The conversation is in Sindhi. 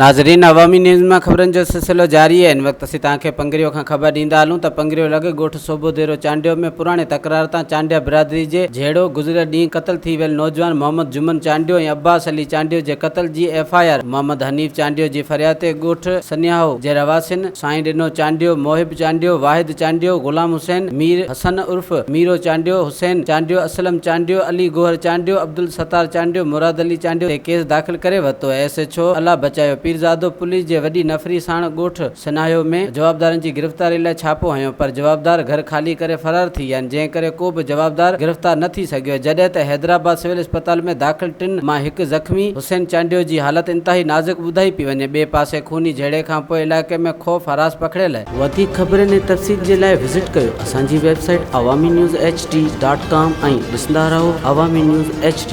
ناظرين عوامي نيوز مان خبرن جو سلسلو جاري آهي هن وقت اسين توهان کي پنگريو کان خبر ڏيندا هلون ته پنگريو لڳ ڳوٺ صوبوديرو چانڊيو ۾ پراڻي تڪرار تان چانڊيا برادري جي جهيڙو گذريل ڏينهن قتل ٿي ويل نوجوان محمد جمن چانڊيو ۽ عباس علي چانڊيو جي قتل جي F I R Muhammad Hanif Chandio جي فرياد تي ڳوٺ سنياهو جي رهواسين سائين ڏنو چانڊيو، محب چانڊيو، واحد چانڊيو، غلام حسين، مير حسن عرف ميرو چانڊيو، حسين چانڊيو، اسلم چانڊيو، علي گوهر چانڊيو، عبدالستار چانڊيو، مراد علي چانڊيو تي ڪيس داخل ڪري ورتو، S H O Allah Bachayo Pirzado police جي وڏي نفري ساڻ ڳوٺ سناهيو ۾ جوابدارن جي گرفتاري لاء ڇاپو هنيو پر جوابدار گهر خالي ڪري فرار ٿي ويا آهن جنهن ڪري ڪو به جوابدار گرفتار نه ٿي سگهيو جڏهن ته حيدرآباد سول اسپتال ۾ داخل ٽن مان هڪ زخمي حسين چانڊيو جي حالت انتهائي نازڪ ٻڌائي پئي وڃي ٻئي پاسي خوني جهيڙي کانپوء علائقي ۾ خوف هراس پکڙيل وڌيڪ خبرن ۽ تفصيل جي لاء وزٽ ڪيو اسان جي website Awami news H D dot com ۽ ڏسندا رهو عوامي نيوز ايڇ ڊي.